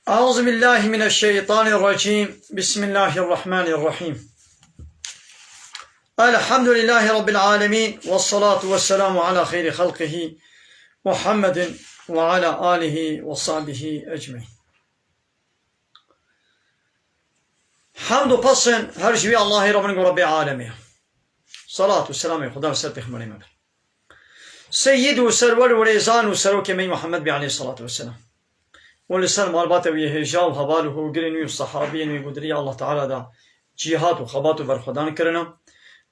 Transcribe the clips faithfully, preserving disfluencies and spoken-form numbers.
أعوذ بالله من الشيطان الرجيم. بسم الله الرحمن الرحيم. الحمد لله رب العالمين، والصلاة والسلام على خير خلقه محمد وعلى آله وصحبه أجمعين. Hemd û pesên her ji wî Allahê Rabbin ku Rabbê alemê ye. Salat û selamê Xudan ser pêxemberê me be. Seyyid û serwer û rêzan û serokê me Muhammed be aleyhissalatu vesselam. Û li ser malbata wî hêja û heval û hogirên wî û sahabiyên wî ku di riya Allah Teala da cîhat û xebat û berxwedan kirine.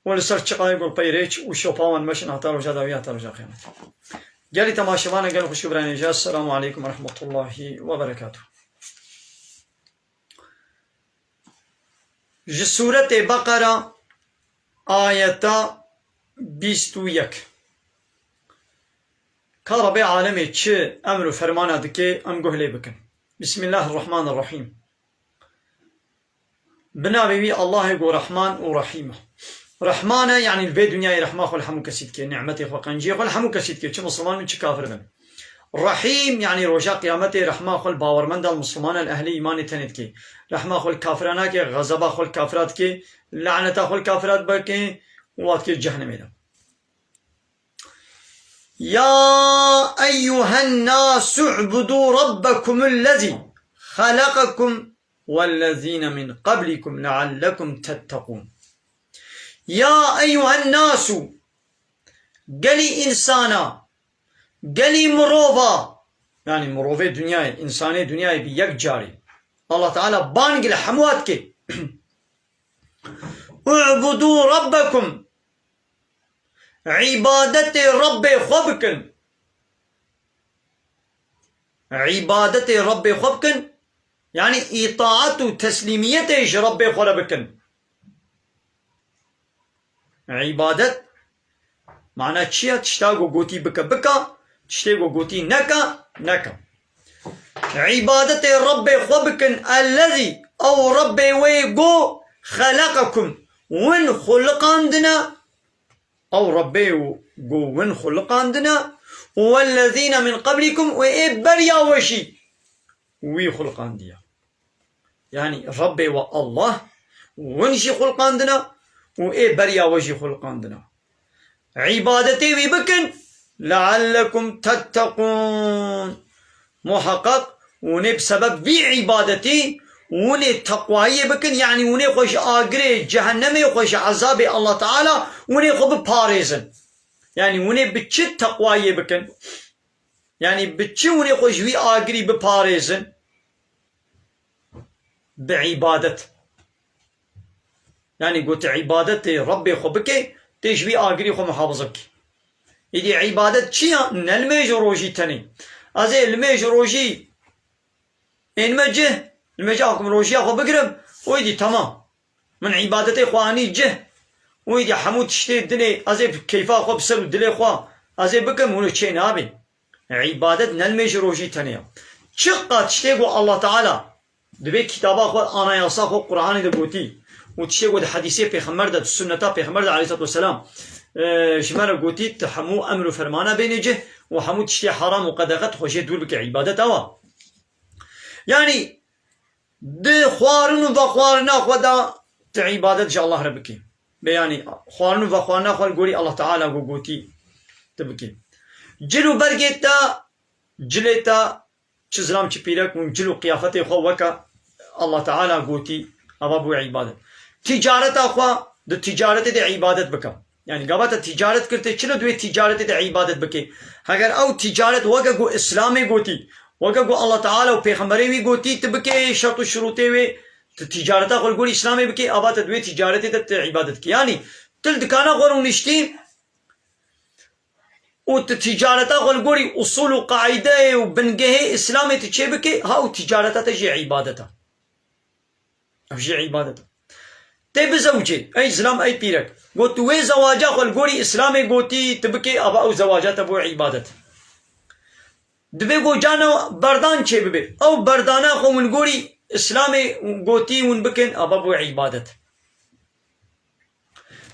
Û li ser çiqayê ku pey rêç û şopa wan meşin heta roja dawî heta roja qiyamete. Gelî temaşevanên gel xweşik û birayên hêja, Esselamu aleykum ve rahmetullahi ve berekatuh. Ji Sûretê Beqera ayeta bîst û yek. Ka Rebê alemê çi emr û fermana dike, em guh lê bikin. Bismillahirrahmanirrahîm. Bi navê wî Allahê ku Rehman û Rehîm e. Rehman e, yanî li vê dinyayê rehma xwe li hemû kesî dike, nîmetê xwe, qenciyê xwe li hemû kesî dike, çi misilman bin, çi kafir bin. Rehîm, yanî roja qiyametê rehma xwe li bawermenda, li misilmana, li ehlê îmanê tenê dike. Rehma xwe li kafira nake, xezeba xwe li kafira dike, laneta xwe li kafira dike û wa dike cehennemê de. يا أيها الناس اعبدوا ربكم الذي خلقكم والذين من قبلكم لعلكم تتقون. يا أيها الناس، gelî însana, gelî mirova, yanî mirovê dinyayê, însanê dinyayê bi yek carî. Allah Teala bang li hemû dike. اعبدوا ربكم. Îbadetê Rebbê xwe bikin. Îbadetê Rebbê xwe bikin. Yanî îtaat û teslîmiyetê ji Rebbê xwe re bikin. Îbadet mana çi ye? Tişta ku gotî bike, bike, tiştê ku gotî neke, neke. Îbadetê Rebbê xwe bikin, ellezî, ew Rebbê wê ku xeleqekum, win xuliqandine, ew Rebbê ku win xuliqandine, û wellezîne min qeblîkum, û ê beriya we jî wî xuliqandiye. Yanî Rebbê we Allah win jî xuliqandine û ê beriya we jî xuliqandine. Îbadetê wî bikin, leallekum tetteqûn. Muheqeq hûn ê bi sebeb vî îbadetî hûn ê teqwayiyê bikin, yanî hûn ê xwe ji agirê cehennemê, xwe ji ezabê Allah Teala, hûn ê xwe biparêzin. Yanî hûn ê bi çi teqwayiyê bikin? Yanî bi çi hûn ê xwe ji wî agirî biparêzin? Bi îbadet. Yanî got, îbadetê Rebbê xwe bike, tê ji wî agirî xwe muhafaza bike. Îdî îbadet çi ya? Ne limêj û rojî tenê. Ez ê limêj û rojî ênime cih, limêja xwe rojiya xwe bigirim, û îdî temam. Min îbadetê xwe anî cih. Û îdî hemû tiştê dinê ez ê bi keyfa xwe, bi ser û dilê xwe ez ê bikim, hûn çê nabê. Îbadet ne limêj û rojî tenê ya. Çiqa tiştê ku Allah Teala di vê kitaba xwe, anayasa xwe Qur'anê de gotî û tiştê ku di hedîsê Pêxember de, di sunneta Pêxember de aleyhissalatu vesselam, e, ji me re gotî, tu hemû emr û fermana bênê cih û hemû tiştê heram û qedexe tu xwe jê dûr bike, îbadet ew e. Yanî di xwarin û vexwarina xwe de tu îbadet ji Allah re bikî. Bê yanî xwarin û vexwarina xwe li gorî Allah Teala ku gotî tu bikî. Cil û bergê te, cilê te, çi zilam çi pîrek hûn cil û qiyafetê xwe weke Allah Teala gotî, ava bû îbadet. Tîcareta xwe, di tîcaretê de îbadet bike. Yanî gava te tîcaret kir, tê çilo di wê tîcaretê de îbadet bike? Heger ew tîcaret weke ku Îslamê gotî, weke ku Allah Teala û Pêxemberê wî gotî tu bikê, şert û şurûtê wê, tu tîcareta xwe li gorî Îslamê bikê, ava te di wê tîcaretê de tu îbadet dikî. Yanî tu li dikana xwe rûniştî û tu tîcareta xwe li gorî usûl û qaîdeyê û bingehê Îslamê tu çê bikê, ha û tîcareta te jî îbadet e. Ev jî îbadet e. Tê bizewicê, ey zilam, ey pîrek. Got, tu wê zewaca xwe li gorî Îslamê gotî, tu bikê, ava ew zewaca te bû îbadet. Divê ku carna berdan çê bibe. Ew berdana xwe hûn li gorî Îslamê gotî hûn bikin, ava bû îbadet.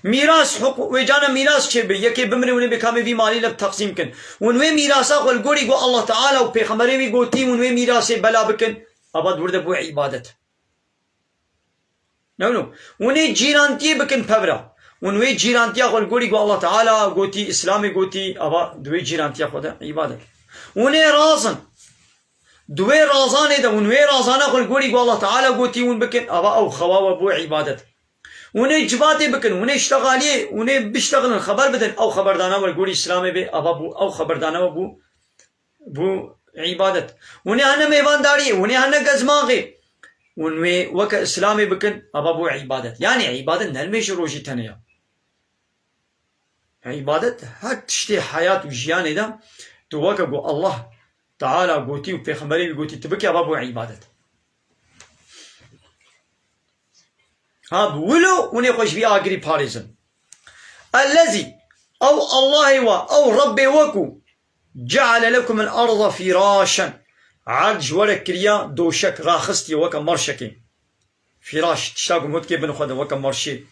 Mîras, huk-, wê carna mîras çê bibe. Yekê bimire, hûn ê bê kamê vî malî lev teqsîm kin. Hûn wê mîrasa xwe li gorî ku Allah Teala û Pêxemberê wî gotî, hûn wê mîrasê bela bikin. Ava di wir de bû îbadet. Newno. Hûn ê cîrantiyê bikin pevra. Hûn wê cîrantiya xwe li gorî ku Allah Teala gotî, Îslamê gotî, ava di wê cîrantiya xwe de îbadet. Hûn ê razin. Di wê razanê de hûn wê razana xwe li gorî ku Allah Teala gotî hûn bikin, ava ew xewa we bû îbadet. Hûn ê civatê bikin, hûn ê ştexaliyê, hûn ê biştexilin, xeber bidin, ew xeberdana we li gorî Îslamê bê, ava bû, ew xeberdana we bû, bû îbadet. Hûn ê hene mêvandariyê, hûn ê hene gezmaxê, hûn wê weke Îslamê bikin, ava bû îbadet. Yanî îbadet ne li mêj û rojî tenê ya. Îbadet her tiştê heyat û jiyanê de tu weke ku Allah Teala gotî û Pêxemberê wî gotî tu bikî, ava bû îbadet. Ha, bi wilo hûn ê xwe ji vî agirî parêzin. Ellezî, ew Allahê we, ew Rebbê we ku ceale lekumul arda fîraşen, erd ji we re kiriya doşek, raxistiye weke merşekê. Fîraş, tişta ku hûn dikê bin xwe de weke merşê.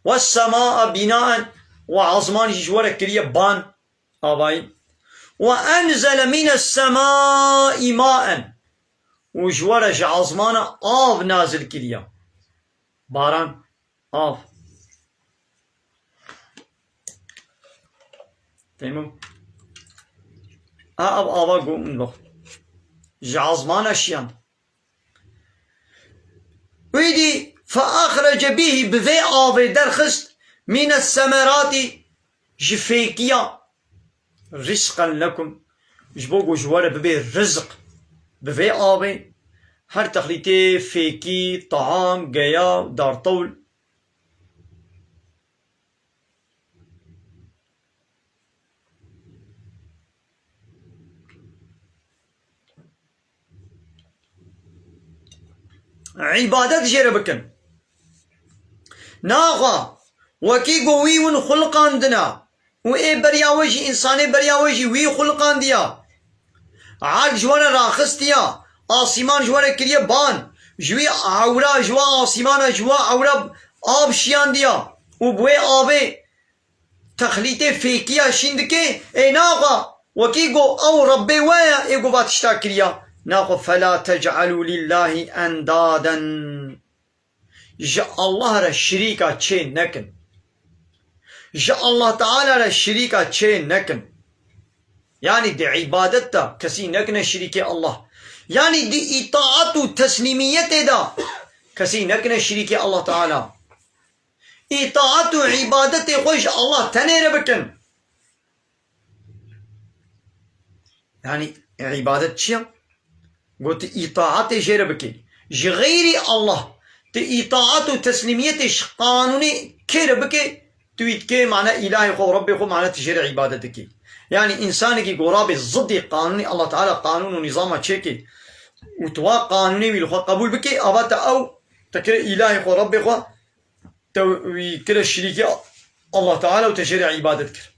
Wes semaa bînaen, û ezman jî ji we re kiriye ban, avayî. Ve enzele mînes semai maen, û ji we re ji ezmana av nazil kiriya. Baran, av. Temam. A, av, ava got min bo. Ji ezmana şiyand. Wî dî, fe axrece bihî, bi vê avê derxist, mîne semeratî, ji fêkiya, rizqen lekum, ji bo ku ji we re bibe rizq. Bi vê avê her texlîtê fêkî, taam, geya, dartewl. Îbadet jê re bikin. Naxwe, wekî ku wî hûn xulqandina û ê beriya we jî, însanê beriya we jî wî xulqandiya. Erd ji we re raxistiya, asîman ji we re kiriye ban, ji wî ewra, ji we asîmana, ji we ewra av şiyandiya û bi wê avê texlîtê fêkiya şîn dike, ê naxwe wekî ku ew Rebbê we ye, ê ku va tişta kiriya. Naxwe, fela tec'alû lillahî endaden. Ji Allah re şirîka çê nekin. Ji Allah Teala re şirîka çê nekin. Yanî di îbadet de kesî nekine şirîkê Allah. Yanî di îtaat û teslîmiyetê de kesî nekine şirîkê Allah Teala. Îtaat û îbadetê xwe ji Allah tenê re bikin. Yanî îbadet çi ye? Got, îtaatê jê re bike. Ji xeyrî Allah, tu îtaat û teslîmiyetê ji qanûnê kê re bike, tu wî dikê, mane îlahê xwe û Rebbê xwe, mane tu jê re îbadet dikî. Yanî însanekî ku rabê ziddî qanûnê Allah Teala, qanûn û nîzama çêkê û tu wa qanûnê wî li xwe qebûl bikê, ava te ew te kire îlahê xwe, Rebbê xwe, te wî kire şirîkê Allah Teala û te jê re îbadet kir.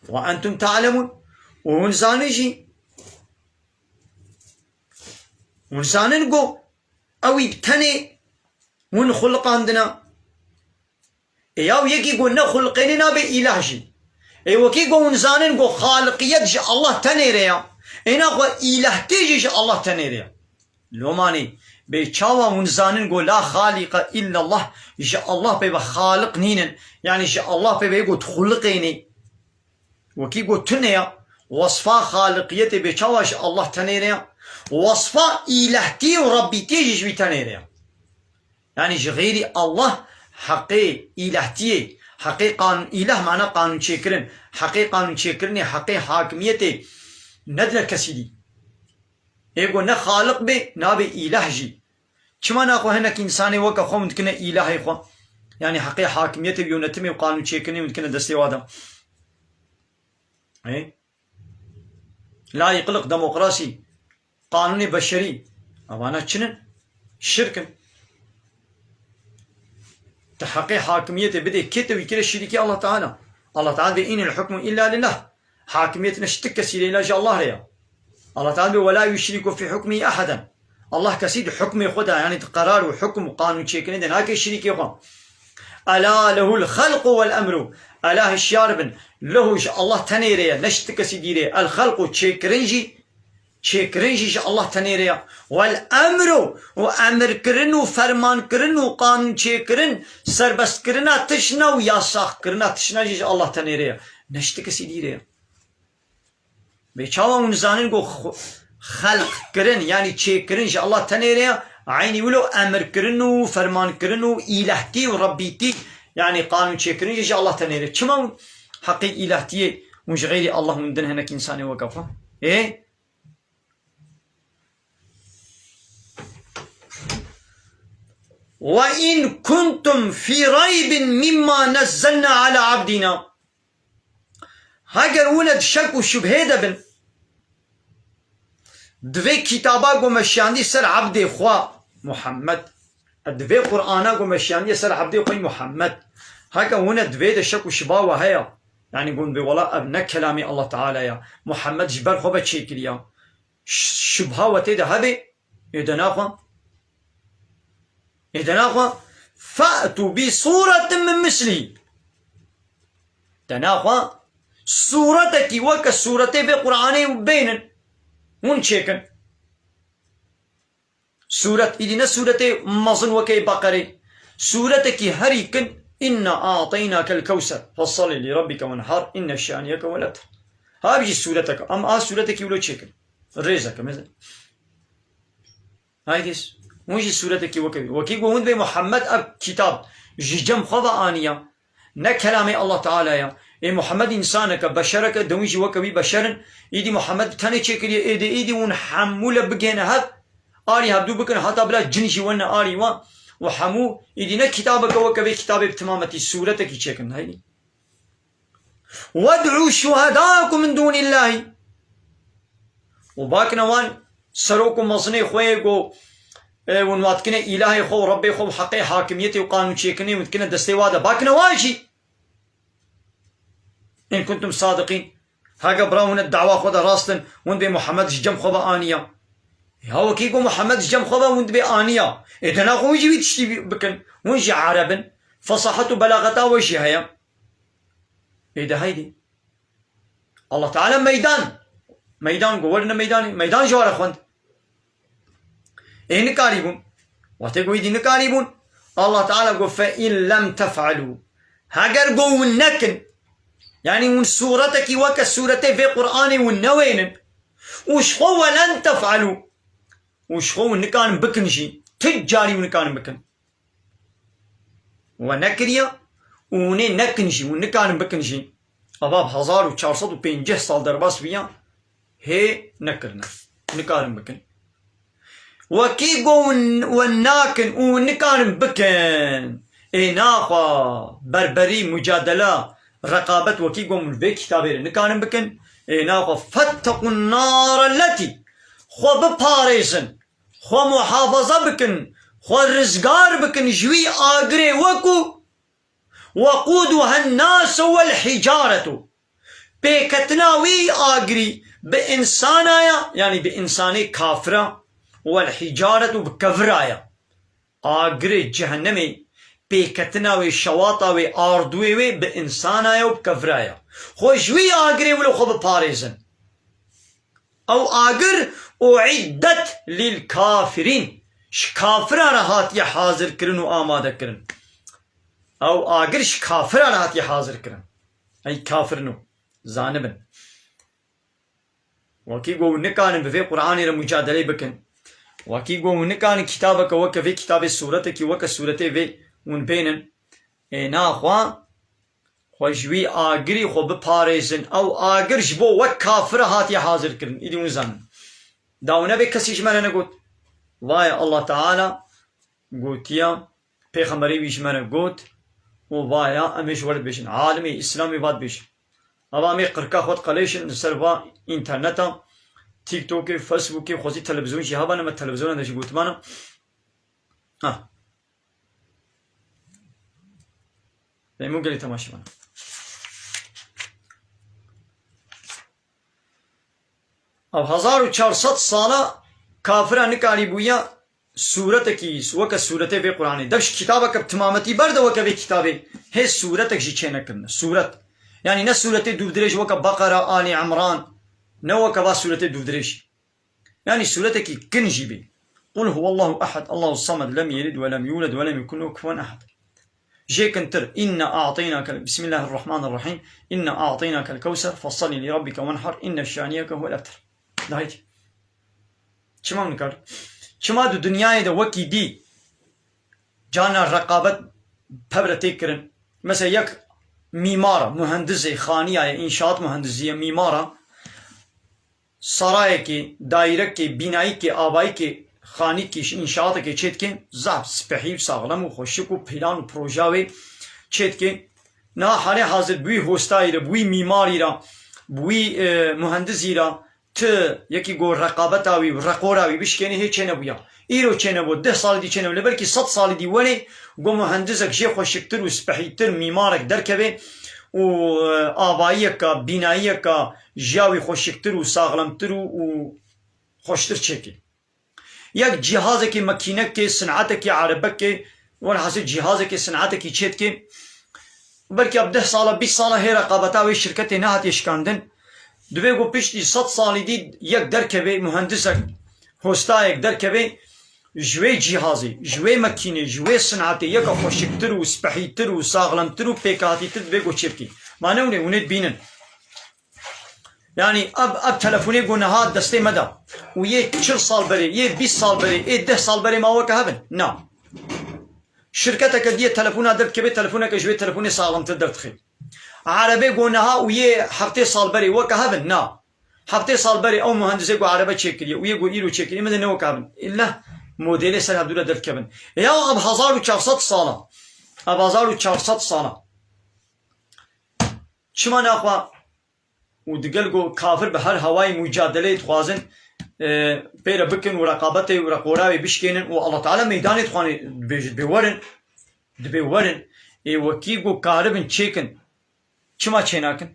Ve entum ta'lemûn. Û hûn zanin jî. Hûn zanin ku ew wî bi tenê hûn xuliqandina. Ê yaw yekî ku ne xuliqênê nabe îlah jî. Ê wekî ku hûn zanin ku xaliqiyet ji Allah tenê re ya. Ê naxwe îlahtî jî ji Allah tenê re ya. Lomanê, bê çawa hûn zanin ku la xalîqe illallah, ji Allah pê ve xaliq nînin, yanî ji Allah pê ve yê ku dixuliqênê. Wekî ku tune ya, wesfa xaliqiyetê bê çawa ji Allah tenê re ya, wesfa îlehtiyê û rebbîtiyê jî ji wî tenê re ya. Yanî ji xeyrî Allah heqê îlehtiyê, heqê qanûn, îleh mana qanûn çêkirin, heqê qanûn çêkirinê, heqê hakimiyetê nedine kesî dî. Ê ku ne xaliq bê, nabê îlah jî. Çima naxwe hinek însanê weke xwe hûn dikine îlahê xwe? Yanî heqê hakimiyetê û yönetimê û qanûn çêkirinê hûn dikine destê wa de. Ê? Layîqlik, demokrasî, qanûnê beşerî, evana çi ne? Şirk in. Tu heqê hakimiyetê bidê kê, te wî kire şirîkê Allah Teala. Allah Teala dê, "Inil hukmu illa lillah." Hakimiyet ne ji ti kesî re, îla ji Allah re ya. Allah Teala dê, "Ve la yuşriku fi hukmihi ahaden." Allah kesî di hukmê xwe de, yanî di qerar û hukm û qanûn çêkirinê de nake şirîkê xwe. "Ela lehul xelqu vel emru." Ela hişyar bin. Lehu ji Allah tenê re ye, ne ji ti kesî dî re. El xelqu çêkirin jî, Çêkirin jî ji Allah tenê re ya. Wel emru û emirkirin û fermankirin û qanûn çêkirin, serbestkirina tişna û yasaxkirina tişna jî ji Allah tenê re ya. Ne ji ti kesî dî re ya. Bê çawa hûn zanin ku xu-, xelq kirin, yanî çêkirin ji Allah tenê re ya, eynî wilo emirkirin û fermankirin û îlehtî û rebbîtî, yanî qanûn çêkirin jî ji Allah tenê re. Çima hûn heqê îlehtiyê hûn ji xeyrî Allah hûn din hinek însanê weke xwe? Ê? Ve in kuntum fî reybin mimma nezzelna ala abdina. Heger hûn di şek û şubhê de bin, di vê kitaba ku me şiyandî ser ebdê xwe Muhammed, di vê Qur'ana ku me şiyandî ser ebdê xwe Muhammed, heger hûn di vê de şek û şuba we heye, yanî hûn bê wela ev ne kelamê Allah Teala ya, Muhammed ji ber xwe ve çêkiriya, ş-, şubha we tê de hebe, ê de naxwe, ê de naxwe, fe'tu bi sûretin min mislî. De naxwe, sûretekî weke sûretê vê Qur'anê bênin, hûn çêkin. Sûret, îdî ne sûretê mezin weke Beqerê. Sûretekî herî kin, "Inna a'teynakel kewser, fesalli li rabbike wenhar, inne şaniyeke huvel ebter." Ha bijî sûreteke, em a sûretekî wilo çêkin. Rêzeke mezin. Haydîs, hûn jî sûretekî weke wî. Wekî ku hûn dibê Muhammed ev kitab ji cem xwe ve aniya. Ne kelamê Allah Teala ya. Ê Muhammed însaneke, beşereke, de hûn jî weke wî beşer in. Îdî Muhammed tenê çêkiriye, êdî, îdî hûn hemû le bigihêne hev, alî hevdû bikin, heta bila cin jî wene alî wan. Û hemû, îdî ne kitabeke weke vê kitabê bi timametî sûretekî çêkin. Heydî. "Wed'u şuhedâkum min dûnillâhi." Û bakine wan serok û mezinê xwe yê ku, e, hûn wan dikine îlahê xwe û Rebbê xwe û heqê hakimiyetê û qanûnçêkirinê hûn dikine destê wa de. Bakine wan jî. In kuntum sadiqîn. Heke bira hûn di dawa xwe de rast in, hûn dibê Muhammed ji cem xwe ve aniya. Ya wekî ku Muhammed ji cem xwe ve hûn dibê aniya. Ê de naxwe hûn jî wî tiştî bikin. Hûn jî Ereb in. Fesahet û belaxeta we jî heye. Ê de heydî. Allah Teala meydan. Meydan ku werine meydanê. Meydan ji we re xwend. Ê nikarîbûn. Wextê ku îdî nikarîbûn, Allah Teala got, "Fe in lem tef'alû." Heger ku hûn nekin, yanî hûn sûretekî weke sûretê vê Qur'anê hûn newênin, û ji xwe "we len tef'alû", û ji xwe hûn nikarin bikin jî, tu carî hûn nikarin bikin. We nekiriye û hûn ê nekin jî, hûn nikarin bikin jî. Ava bi hezar û çar sed û pêncî sal derbas bûye, hê nekirine. Nikarin bikin. Wekî ku hûn we nakin û nikarin bikin. Ê naxwe berberî, mucadele, reqabet wekî ku hûn vê kitabê re nikarin bikin. Ê naxwe fettequn nara letî. Xwe biparêzin. Xwe muhafaza bikin, xwe rizgar bikin ji wî agirê weku "Weqûduhen nâsu wel hicâretu." Pêketina wî agirî bi însana ya, yanî bi însanê kafira, wel hicâretu bi kevira ya. Agirê cehennemê, pêketina wê, şewata wê, ardûyê wê bi însana ya û bi kevira ya. Xwe ji wî agirê wilo xwe biparêzin. Ew agir "uiddet lil kafirîn", ji kafiran re hatiye hazirkirin û amadekirin. Ew agir ji kafiran re hatiye hazirkirin. Ey kafirino, zanibin. Wekî ku hûn nikarin bi vê Qur'anê re mucadeleyê bikin, wekî ku hûn nikarin kitabeke weke vê kitabê, sûretekî weke sûretê vê hûn bênin, ê naxwe xwe ji wî agirî xwe biparêzin. Ew agir ji bo wek kafira hatiye hazirkirin. Îdî hûn zanin. Da hûn nebê kesî ji me re negot, "Vaye Allah Teala gotiya, pêxemberê wî ji me re got û vaya em ê ji we re dibêjin." Alimê Îslamê va dibêjin. Ava em ê qirka xwe diqelêşin li ser va înterneta, TikTokê, Facebookê, xwezî televîzyon jî hava ne me televîzyona de jî gotimana. Ha. Memnûn gelî temaşevan. Ev hezar û çar sed sala kafira nikarî bûya sûretekî weke sûretê vê Qur'anê. Dev ji kitabeke bi timametî berde weke vê kitabê. Hê sûretek jî çênekirine. Sûret. Yanî ne sûretê dûvdirêj weke Beqera, Alî Emran. Ne weke va sûretê dûvdirêj. Yanî sûretekî kin jî bê. Qul huwallahu ehad, Allahu samed, lem yelid ve lem yuled ve lem yekun lehu kufuwen ehad. Jê kintir, inna a'teynakel, Bismillahirrahmanirrahim, inna a'teynakel kewser, fesalli li rabbike wenhar, inne şaniyeke huvel ebter. Dahî. Çima nikar? Çima di dinyayê de wekî dî carna reqabet pevre tê kirin? Mesela yek mîmara, muhendisê, xaniya ye, înşaat muhendisî ye, mîmara, sarayekê, dairekê, bînayîkê, abayîkê, xanîkî, înşaatekê çêdikê, zaf spehî û saxlem û xweşik û plan û proja wê çêdikê. Niha halê hazir bi wî hostayî re, bi wî mîmarî re, bi wî, e, muhendisî re, ti yekî go reqabeta wî û reqora wî bişkênê hê çênebûya. Îro çênebû, deh salî dî çênebû, lê belkî sed salî dî wenê, go muhendisek jê xweşiktir û spehîtir, mîmarek derkeve û, e, abayiyeka, bînayiyeka ji ya wî xweşiktir û saxlemtir û, û xweştir çêkê. Yek cîhazekê, mekînekê, sin'etekê, erebekê, welhasil cîhazekê, sin'etekî çêdikê. Belkî ev deh sala, bîst sala hê reqabeta wê şirketê nehatiye şikandin. Divê ku piştî sed salî dî yek derkeve, muhendisek, hostayek derkeve, ji wê cîhazê, ji wê mekînê, ji wê sin'etê yeka xweşiktir û spehîtir û saxlemtir û pêkhatîtir divê ku çêbikî. Ma ne hûn ê, hûn ê dibînin. Yanî ev, ev telefonê ku niha destê me de û yê çil sal berê, yê bîst sal berê, ê deh sal berê ma weke hev in? Na. Şirketeke dî yê telefona derdikeve, telefoneke ji wê telefonê saxlemtir derdixe. Erebê ku niha û yê heftê sal berê weke hev in? Na. Heftê sal berê ew muhendisê ku erebe çêkiriye û yê ku îro çêkiriye, min de ne weke hev in. Îlla modêlê ser hevdû re derdikevin. Ya ev hezar û çar sed sal e. Ev hezar û çar sed sal e. Çima naxwe û digel ku kafir bi her hawayî mucadeleyê dixwazin, e, pê re bikin û reqabetê û reqora wê bişkênin û Allah Teala meydanê dixwanê, dibêje, dibê werin, dibê werin. Ê wekî ku karibin çêkin, çima çênakin?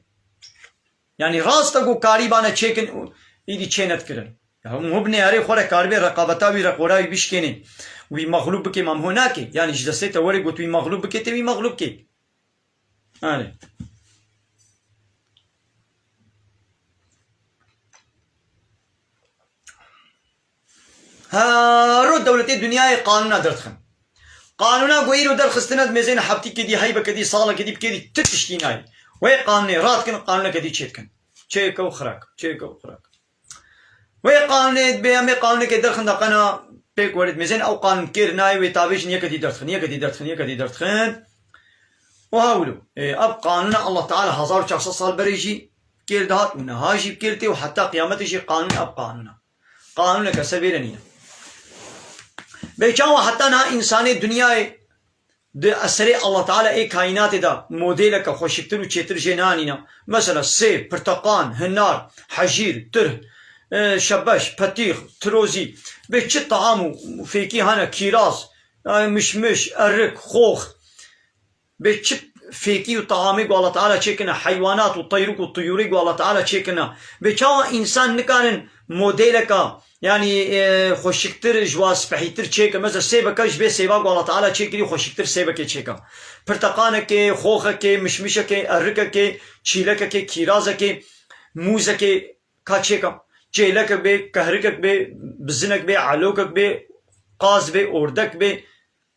Yanî rast e ku karîbane çêkin û îdî çê nedikirin. Ya hûn hûn bi neyarê xwe re karibê reqabeta wî reqora wî bişkênê, wî mexlûb bikê, ma ho nake. Yanî ji destê te were got wî mexlûb bikê, tê wî mexlûb kê. Erê. Hero dewletê dinyayê qanûna derdixin. Qanûna ku îro derxistine, dimêzên heftîkê dî, heybeke dî, saleke dî, bikê dî, ti tiştî nayê. Wê qanûnê radikin, qanûneke dî çêdikin. Çêke û xirak, çêke û xirak. Wê qanûnê dibê, em ê qanûnekê derxin de qena pêk werit mêzên ew qanûn kêr nayê, wê tavêjin yeke dî derdixin, yeke dî derdixin, yeke dî derdixin. Wiha wilo. Ê, ev qanûna Allah Teala hezar û çar sed sal berê jî kêr dihat û niha jî kêr tê û heta qiyametê jî qanûn ev qanûna. Qanûneke ser vê re nîne. Bê çawa heta niha însanê dinyayê di eserê Allah Teala ê kaînatê de modêleke xweşiktir û çêtir jê nanîne. Mesela sêv, pirteqan, hinar, hejîr, tirh, e, şebeş, petîx, tirozî, bê çi taam û fêkî hene, kîraz, e, mişmiş, erik, xox, bê çi fêkî û taamê ku Allah Teala çêkine, heywanat û teyrûk û tuyûrê ku Allah Teala çêkine. Bê çawa însan nikarin modêleka, yanî, e, xweşiktir, ji wa spehîtir çêke. Mesela sêveke ji vê sêva ku Allah Teala çêkirî xweşiktir sêvekê çêke. Pirteqanekê, xoxekê, mişmişekê, erikekê, çîlekekê, kîrazekê, mûzekê ka çêke. Çêlekek bê, kehrikek bê, bizinek bê, elokek bê, qaz bê, ordek bê,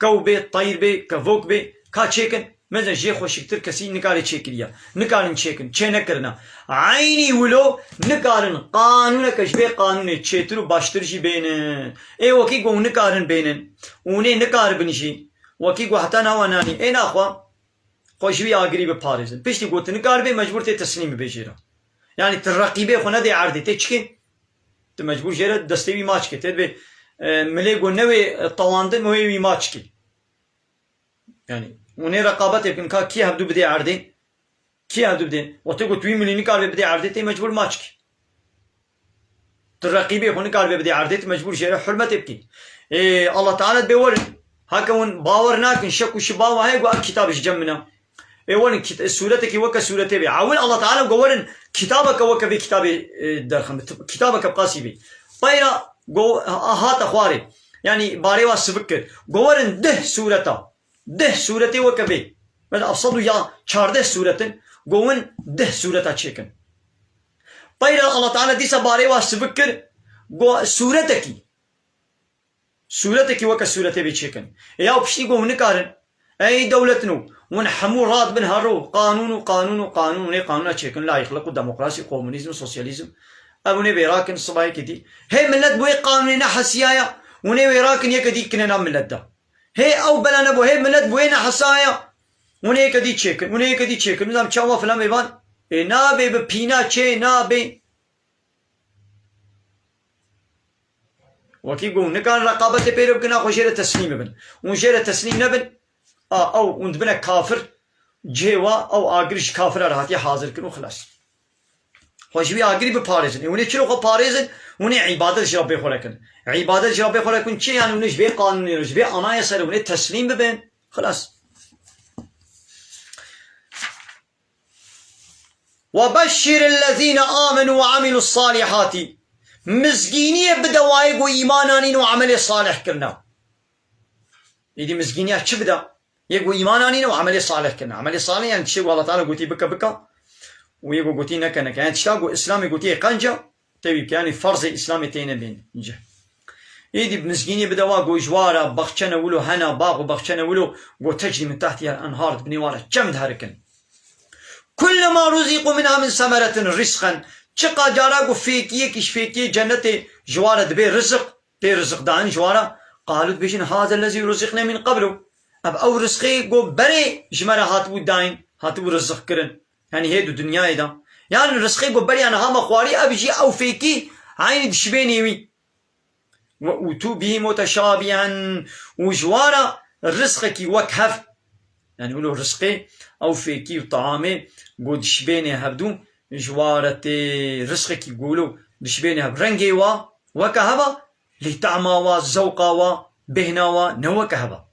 kew bê, teyr bê, kevok bê, ka çêkin. Mezin jê xweşiktir kesî nikare çêkiriye. Nikarin çêkin, çê nekirine. Eynî wilo nikarin qanûneke ji vê qanûnê çêtir û baştir jî bênin. Ê wekî ku nikarin bênin. Û nê nikaribin jî. Wekî ku heta nawa nanî. Ê naxwe xwe ji wî agirî biparêzin. Piştî ku tu nikaribê, mecbûr tê teslîm bibê jê re. Yanî tu reqîbê xwe nedê erdê, tê çikê? Tu mecbûr jê re destê wî maç kê. Tê dibê, e, milê ku newê, e, tewandin, wê wî maç kê. Yanî, hûn ê reqabetê bikin, ka kî hevdû bidê erdê? Kî hevdû bidê? Wextê ku tu wî milî nikaribê bidê erdê, tê mecbûr maç kê. Tu reqîbê xwe nikaribê bidê erdê, tu mecbûr jê re hurmetê bikî. Ê, Allah Teala dibê werin. Heke hûn bawer nakin, şek û şiba we heye ku ev kitab ji cem min e. Ê werin kit-, sûretekî weke sûretê bê. Ewil Allah Teala go werin kitabeke weke vê kitabê, e, derxin. Kitabeke bi qasî bê. Peyra go ha-, hate xwarê. Yanî barê wa sivik kir. Go werin deh sûreta. Deh sûretê weke vê. Mesela ev sed û ya çardeh sûret in. Go win deh sûreta çêkin. Peyra Allah Teala dîsa barê wa sivik kir. Go sûretekî. Sûretekî weke sûretê bê çêkin. Ya piştî go hûn nikarin. Ey dewletino, hûn hemû radibin her ro. Qanûn û qanûn û qanûn, hûn ê qanûna çêkin, layîqlik û demokrasî, komunîzm, sosyalîzm. Ev hûn ê vê rakin sibayekê dî. Hê millet bi wê qanûnê nehesiyaya, hûn ê wê rakin yeke dî kine nav millet de. Hê ew bela nebû, hê millet bi wê nehesaya. Hûn ê yeke dî çêkin, hûn ê yeke dî çêkin. Nizam çawa filan bêvan. Ê nabê bi pîna çê nabê. Wekî got, nikarin reqabetê pê re bikin, a xwe jê re teslîm bibin. Hûn jê re teslîm nebin, a ew hûn dibine kafir, cihê wa ew agir ji kafira re hatiye hazir kirin û xilas. Xwe ji wî agirî biparêzin. Ê hûn ê çilo xwe parêzin? Hûn ê îbadet ji Rebbê xwe re kin. Îbadet ji Rebbê xwe re kin çi? Yani hûn ê ji vê qanûnê re, ji vê anayesa re hûn ê teslîm bibin. Xilas. وَبَشِّرِ الَّذِينَ آمَنُوا وَعَمِلُوا الصَّالِحَاتِ. Mizgîniyê bide wayê ku îman anîn û emelê salih kirine. Êdî mizgîniya çi bide? Yê ku îman anîn û emelê salih kirine. Emelê salih yani tiştê ku Allah Teala gotî bike bike û yê ku gotî neke neke. Yani tişta ku Îslamê gotî qenca, tevî bike, yani ferzê Îslamê têne bên. Înce. Êdî mizgînî bide wa ku ji wa re baxçene wilo hene, bax û baxçene wilo ku تَجْرِي مِنْ تَحْتِهَا الْأَنْهَارُ, di binê wa re çem diherikin. كُلَّمَا رُزِقُوا مِنْهَا مِنْ ثَمَرَةٍ رِزْقًا. Çiqa cara ku fêkiyekî ji fêkiyê cennetê ji wa re dibe rizik, pê rizik dayin ji wa re, قَالُوا, dibêjin, هَذَا الَّذِي رُزِقْنَا مِنْ قَبْلُ. Ev ew rizqê ku berê ji me re hatibû dayîn, hatibû rizik kirin. Yani hê di dinyayê de. Yani rizqê ku beriya niha me xwarî, ev jî ew fêkî eynî dişibênê wî. وَأُتُوا بِهِ مُتَشَابِهًا. Û ji wa re rizqekî wek hev. Yani wilo rizqê ew fêkî û taamê ku dişibênê hevdû, ji wa re tê rizqekî ku wilo dişibênê hev. Rengê wa weke hev a, lê tahma wa, zewqa wa, bêhna wa ne weke hev a.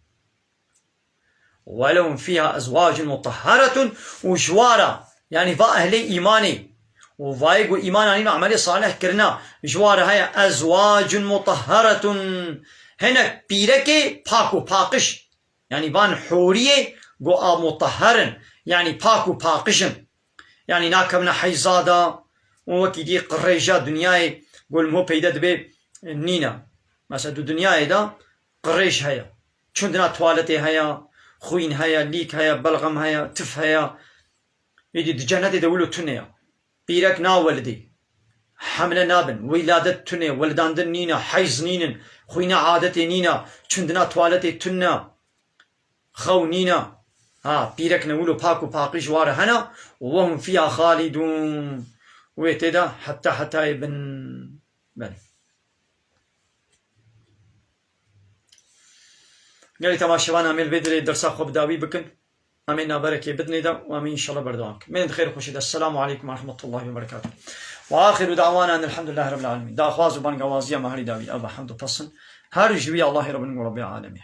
وَلَهُمْ فِيهَا أَزْوَاجٌ مُطَهَّرَةٌ. Û ji wa re, yani va ehlê îmanê, û vayê ku îman anîn û emelê salih kirina, ji wa re heye أَزْوَاجٌ مُطَهَّرَةٌ. Hinek pîrekê pak û paqij. Yani van hûriyê ku a mutahher in, yani pak û paqij in. Yani nakevine heyza de û wekî dî qirêja dinyayê ku li mo peyde dibe nîne. Mesela di dinyayê de qirêj heye. Çundina tuwaletê heye, xwîn heye, lîk heye, belxem heye, tif heye. Êdî di cennetê de wilo tune ye. Pîrek nawelidê. Hemle nabin. Wîladet tune, weldandin nîne, heyz nînin, xwîna adetê nîne, çundina tuwaletê tune. Xew nîne. Ha, pîrek ne wilo pak û paqij ji wa re hene. وَهُمْ فِيهَا خَالِدُونَ. Wê tê de heta hetayê bin. Belê. Gelî temaşevan, em ê li vê derê dersa xwe bi dawî bikin. Em ê naverekê bidinê de û em ê înşallah berdewam bikin. Mênin di xêr û xweşê de. Esselamu aleykum ve rahmetullahi ve berekatuhu. Ve axiru da'wana enelhamdülillahi rabbil alemin. Daxwaz û bangawaziya me herî dawî ev e, hemd û pesin her ji wî Allahê Rabbin û Rabbê alemê.